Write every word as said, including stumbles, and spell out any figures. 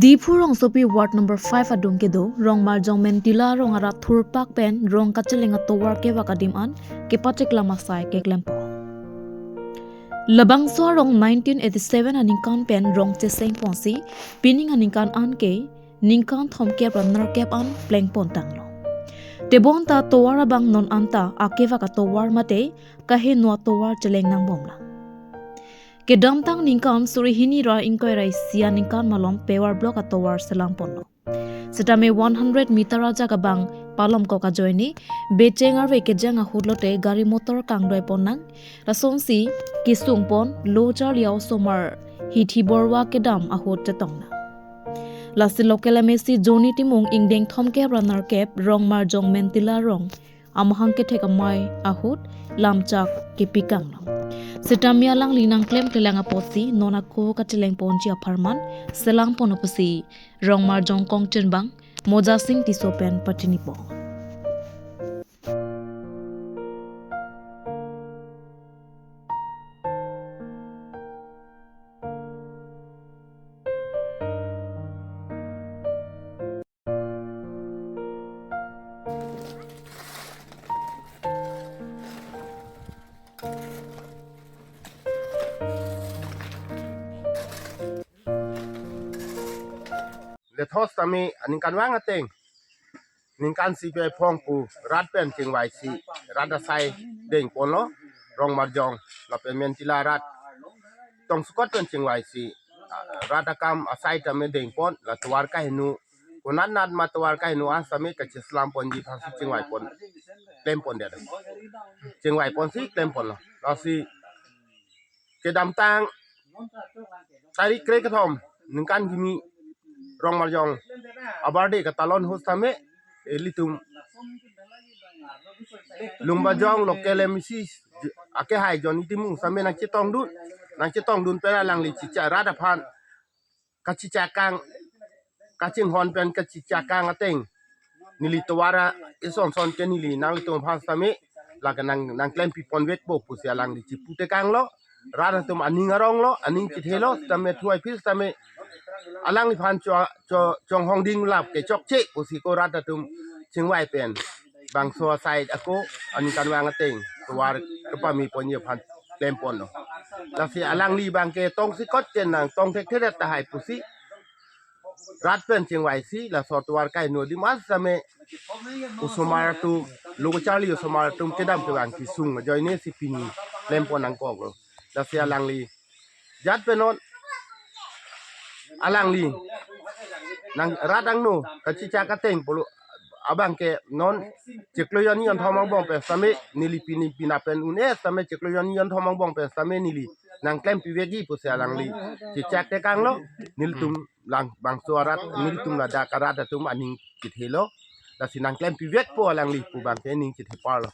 Diphu rongsopi ward number five adung kedo Rongmarjong Mentila arong arat thurpak pen rong kacheleng atovar kevak adim an kepacheklam asai keklem pon. Labangso arong nineteen eighty-seven aningkan pen rong cheseng ponsi pining aningkan an ke ningkan thomkep ra nerkep an pleng pon tanglo. Tebonta tovar abang non anta akevak atovar mate kaheno atovar cheleng nangbomlang. Kedamtang ningkan suri hini ra ingkoi ra isi aningkan malom Pawar block atovar selam ponlo. Setame one hundred meter ajak abang palomkok ajoine becheng arve kejang ahut lote gari motor kangdoi ponnang. Lasonsi kesung pon lo charli a-osomar hithi borwa kedam ahut chetongnang. Lasi local M A C Johnny Timung ingdeng thomkep ra nerkep Rongmarjong Mentila arong amahang kethek amei ahut lamchak kepi kanglong. Setame alangli nangklemklelang apotsi non ako kacheleng ponji apharman selam pon apotsi Rongmarjong kongchenbang Moja Sing Tisso pen pachini pon. Lethos tame aningkanvang ateng ningkan isi pen phong pu rat pen chingvaisi rat asai deng ponlo Rongmarjong lapen Mentila arat tongsekot pen chingvaisi, ah, rat akam asai tame deng pon, la tovar kaheno konatnat ma tovar kaheno an tame kacheselam ponji aphansi chingvai pon, klem pondet. Chingvai ponsi klem ponlo. Lasi kedamtang tarik krekethom ningkan kimi Rongmarjong a-birthday katalon ahut tame, eh, ilitum Lumbajong local M A C akehai Johnny Timung tame nangchetongdun, nangchetongdun pen alangli chicha rat aphan kachichakang, kachinghon pen kachichakang ateng neli tovar ison son ke neli nanglitum aphan tame lake nang, nangklempi ponvekpo pusi alangli chiputekanglo. Rat atum aning aronglo, aning chethelo, tame thuai phis tame alangliphan cho, cho, chonghong ding lap ke chokche pusi ko rat atum chingvai pen bangso asai ako aningkanvang ateng tovar kepame ponji aphan klem ponlo. Lasi alangli abangke tongsekot chen nangtong thekthe tahai pusi rat pen chingvaisi laso tovar kaheno adim an tame osomar atum, lo charli osomar atum kedam kevang kesung ajoine si pini klem pon nangkoklo. Lasi alangli jat pen non alangli nang rat angno kachichak ateng pulo abangke non chiklo jonni jonthom angbong pen tame neli pini pina pen un-e tame chiklo jonni jonthom angbong pen tame neli nangklempi vekji pusi alangli chichaktekanglo. Nelitum lang bangso arat, nelitum ladak arat atum aning chethelo. Lasi nangklempi vekpo alangli pu abangke ning chetheparlo.